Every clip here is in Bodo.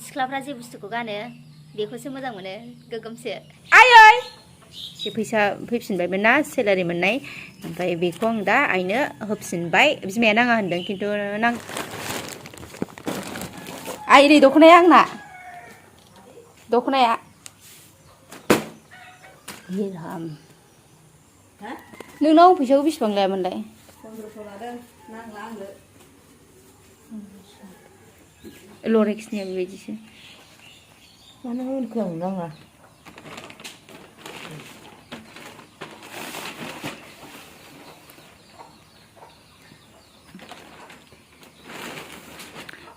सिख्लाफ्रा जे बुस्थुखौ गानो बेखौसो मोजां मोनो गोगोमसो आयै एसे फैसा फैफिनबायमोन ना सेलारि मोननाय ओमफ्राय बेखौ आं दा आइनो होफिनबाय बिमाया नाङा होनदों खिन्थु नां आइ नै दख'नाया आंना दख'नाया हिराम नोंनाव फैसाखौ बेसेबां लायामोनलाय 1500 लादों नांला आंनो लरेक्सनिया बेबायदिसो मानो होनखो आं नाङा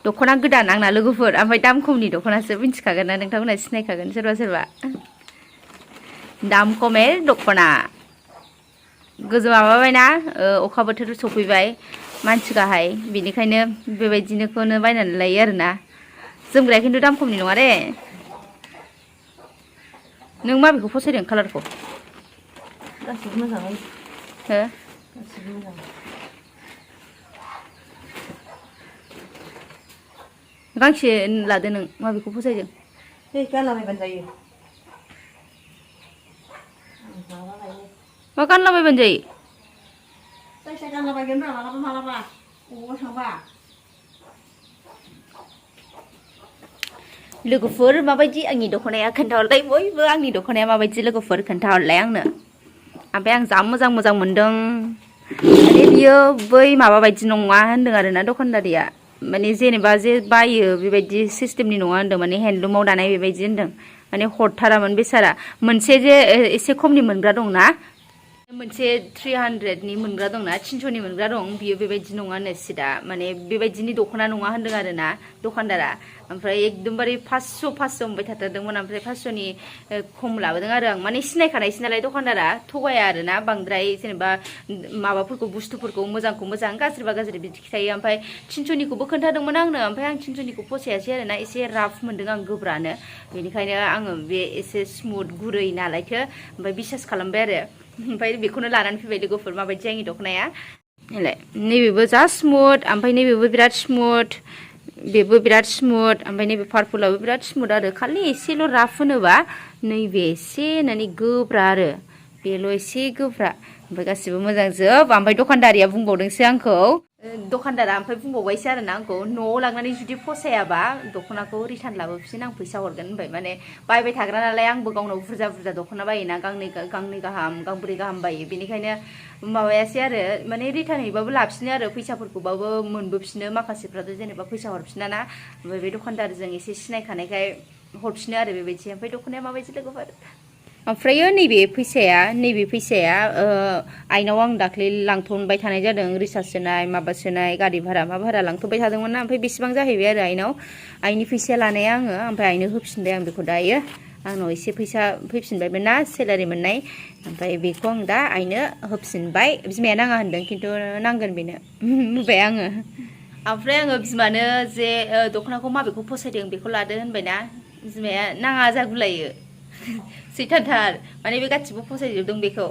दख'ना गोदान आंना लोगोफोर ओमफ्राय दाम खमनि दख'नासो मिन्थिखागोन ना नोंथांमोना सिनायखागोन सोरबा सोरबा दाम खमे दख'ना गोजौ माबाबायना अखा बोथोर सफैबाय मानसि गाहाय बेनिखायनो बेबायदिनोखौनो बायनानै लायो आरोना जोमग्राया खिन्थु दाम खमनि नङा दे नों माबेखौ फसायदों कालारखौ गासिबो मोजाङै हो गासिबो मोजां गांसे लादो नों माबेखौ फसायदों हे गानलाबायबानो जायो मा गानलाबायबानो जायो जायखिया गानलाबायगोन रा मालाबा मालाबा बबावबा थांबा लोगोफोर माबायदि आंनि दख'नाया खोन्थाहरलाय बयबो आंनि दख'नाया माबायदि लोगोफोर खोन्थाहरलाय आंनो ओमफ्राय आं जा मोजां मोजां मोनदों माने बियो बै माबा बायदि नङा होनदों आरोना दखानदारिया माने जेनेबा जे बायो बेबायदि सिस्टेमनि नङा होनदों माने हेन्दलुमाव दानाय बेबायदि होनदों माने हरथारामोन बेसारा मोनसे जे एसे खमनि मोनग्रा दंना मोनसे 300नि मोनग्रा दंना 300नि मोनग्रा दं बियो बेबायदि नङानो सिदा माने बेबायदिनि दख'ना नङा होनदों आरोना दखानदारा ओमफ्राय एकदमबारे 500 होनबाय थाथारदोंमोन ओमफ्राय 500नि खम लाबोदों आरो आं माने सिनायखानायसो नालाय दखानदारा थगाया आरोना बांद्राय जेनेबा माबाफोरखौ बुस्थुफोरखौ मोजांखौ मोजां गाज्रिबा गाज्रि बिदि खिथायो ओमफ्राय 300निखौबो खोन्थादोंमोन आंनो ओमफ्राय आं 300निखौ फसायासै आरोना एसे राफ मोनदों आं गोब्रानो बेनिखायनो आङो बे एसे स्मुथ गुरै नालायथो ओमफ्य बिसास खालामबाय आरो ओमफ्राय बेखौनो लानानै फैबाय लोगोफोर माबायदि आंनि दख'नाया नैबेबो जा स्मुथ ओमफ्राय नैबेबो बिराद स्मुथ बेबो बिराद स्मुथ ओमफ्राय नैबे पार्पलाबो बिराद स्मुथ आरो खालि एसेल' राफ होनोबा नैबे एसे होननानै गोब्रा आरो बेल' एसे गोब्रा ओमफ्राय गासिबो मोजां जोब ओमफ्राय दखानदारिया बुंबावदोंसो आंखौ दखानदारा ओमफ्राय बुंबावबायसो आरोना आंखौ न'आव लांनानै जुदि फसायाबा दख'नाखौ रिटार्न लाबोफिन आं फैसा हरगोन होनबाय माने बायबाय थाग्रा नालाय आंबो गावनाव बुरजा बुरजा दख'ना बायोना गांनै गाहाम गांब्रै गाहाम बायो बेनिखायनो माबायासै आरो माने रिटार्न हैबाबो लाफिनो आरो फैसाफोरखौबाबो मोनबोफिनो माखासेफ्राथ' जेनेबा फैसा हरफिना ना ओमफ्राय बे दखानदारजों एसे सिनायखानायखाय हरफिनो आरो बेबायदि ओमफ्राय दख'नाया माबायदि लोगोफोर ओमफ्रायो नैबे फैसाया आइनाव आं दाख्लै लांथ'बाय थानाय जादों रिसार्ज सोनाय माबा सोनाय गारि भारा मा भारा लांथ'बाय थादोंमोन ना ओमफ्राय बेसेबां जाहैबाय आरो आइनाव आइनि फैसाया लानाया आङो ओमफ्राय आइनो होफिनबाय आं बेखौ दायो आंनाव एसे फैसा फैफिनबायमोन ना सेलारि मोननाय ओमफ्राय बेखौ आं दा आइनो होफिनबाय बिमाया नाङा होनदों खिन्थु नांगोन बेनो होबाय आङो ओमफ्राय आङो बिमानो जे दख'नाखौ माबेखौ फसायदों बेखौ लादो होनबायना बिमाया नाङा जागुलायो सैथानथार माने बे गासिबो फसायजोबदों बेखौ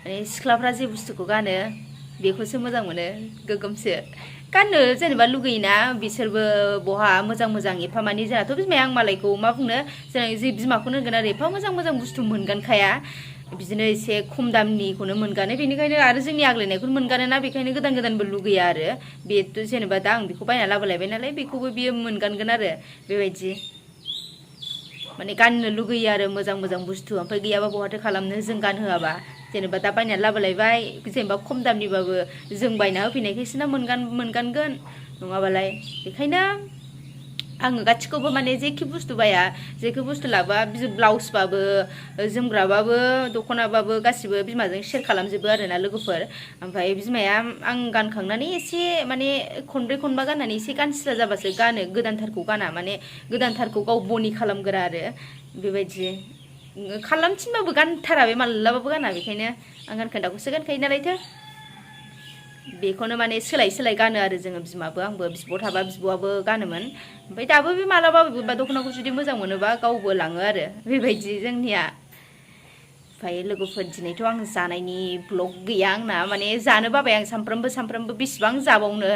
माने सिख्लाफ्रा जे बुस्थुखौ गानो बेखौसो मोजां मोनो गोगोमसो गाननो जेनेबा लुगैयोना बिसोरबो बहा मोजां मोजां एफा मानि जोंहाथ' बिमाया आं मालायखौ मा बुंनो जों जे बिमाखौनो होनगोन आरो एफा मोजां मोजां बुस्थु मोनगानखाया बिदिनो एसे खम दामनिखौनो मोनगानो बेनिखायनो आरो जोंनि आग्लायनायखौनो मोनगानोना बेखायनो गोदान गोदानबो लुगैया आरो बेथ' जेनेबा दा आं बेखौ बायना लाबोलायबाय नालाय बेखौबो बियो मोनगानगोन आरो बेबायदि माने गाननो लुगैयो आरो मोजां मोजां बुस्थु ओमफ्राय गैयाबा बहाथो खालामनो जों गानहोआबा जेनेबा दा बायनानै लाबोलायबाय जेनेबा खम दामनिबाबो जों बायना होफैनायखायसो ना मोनगानगोन नङाबालाय बेखायनो आङो गासिखौबो माने जेखि बुस्थु बाया जेखि बुस्थु लाबा ब्लाउसबाबो जोमग्राबाबो दख'नाबाबो गासिबो बिमाजों शेयार खालामजोबो आरोना लोगोफोर ओमफ्राय बिमाया आं गानखांनानै एसे माने खनब्रै खनबा गाननानै एसे गानसिला जाबासो गानो गोदानथारखौ गाना माने गोदानथारखौ गाव बनि खालामगोरा आरो बेबायदि खालामथिनबाबो गानथारा बे मालाबाबो गाना बेखायनो आं गानखोन्दाखौसो गानखायो नालायथो बेखौनो माने सोलाय सोलाय गानो आरो जोङो बिमाबो आंबो बिब' थाबा बिब'आबो गानोमोन ओमफ्राय दाबो बे मालाबा बबेबा दख'नाखौ जुदि मोजां मोनोबा गावबो लाङो आरो बेबायदि जोंनिया ओमफ्राय लोगोफोर दिनैथ' आं जानायनि ब्लग गैया आंना माने जानो बाबाय आं सामफ्रामबो बेसेबां जाबावनो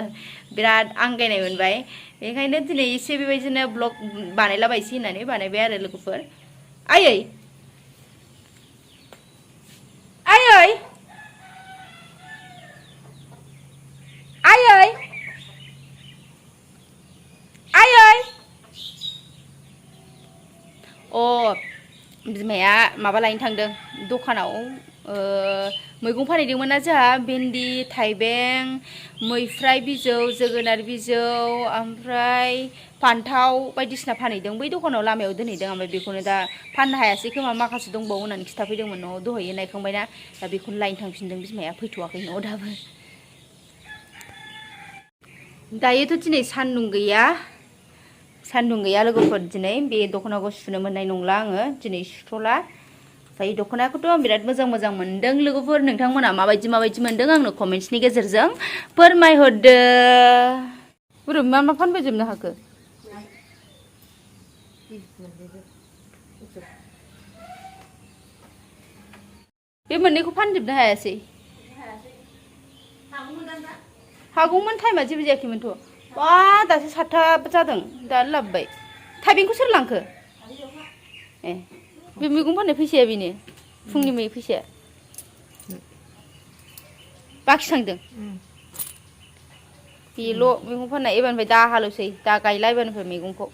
बिराद आंगायनाय मोनबाय बेनिखायनो दिनै एसे बेबायदिनो ब्लग बानायलाबायसै होननानै बानायबाय आरो लोगोफोर आयै आयै आयै आयै अ बिमाया माबा लायनो थांदों दखानाव मैगं फानहैदोंमोन ना जोंहा भिन्दि थाइबें मैफ्राय बिजौ जोगोनार बिजौ ओमफ्राय फान्थाव बायदिसिना फानहैदों बै दखानाव लामायाव दोनहैदों ओमफ्राय बेखौनो दा फाननो हायासै खोमा माखासे दंबावो होननानै खिथाफैदोंमोन न'आव दहायो नायखांबायना दा बेखौनो लायनो थांफिनदों बिमाया फैथ'वाखै न'आव दाबो दायोथ' दिनै सान्दुं गैया लोगोफोर दिनै बे दख'नाखौ सुनो मोननाय नंला आङो दिनै सुथ'ला ओमफ्राय दख'नाखौथ' आं बिराद मोजां मोनदों लोगोफोर नोंथांमोना माबायदि मोनदों आंनो कमेन्ट्सनि गेजेरजों फोरमायहरदो बोरै मा फानबोजोबनो हाखो बे मोननैखौ फानजोबनो हायासै हागौमोन टाइमा जेबो जायाखैमोनथ' बा दासो 7था जादों दा लाबोबाय थाइबेंखौ सोर लांखो ए बे मैगं फाननाय फैसाया बेनो फुंनि फैसाया बाखि थांदों बेल' मैगं फाननाय एबारनिफ्राय दा हालौसै दा गायला एबारनिफ्राय मैगंखौ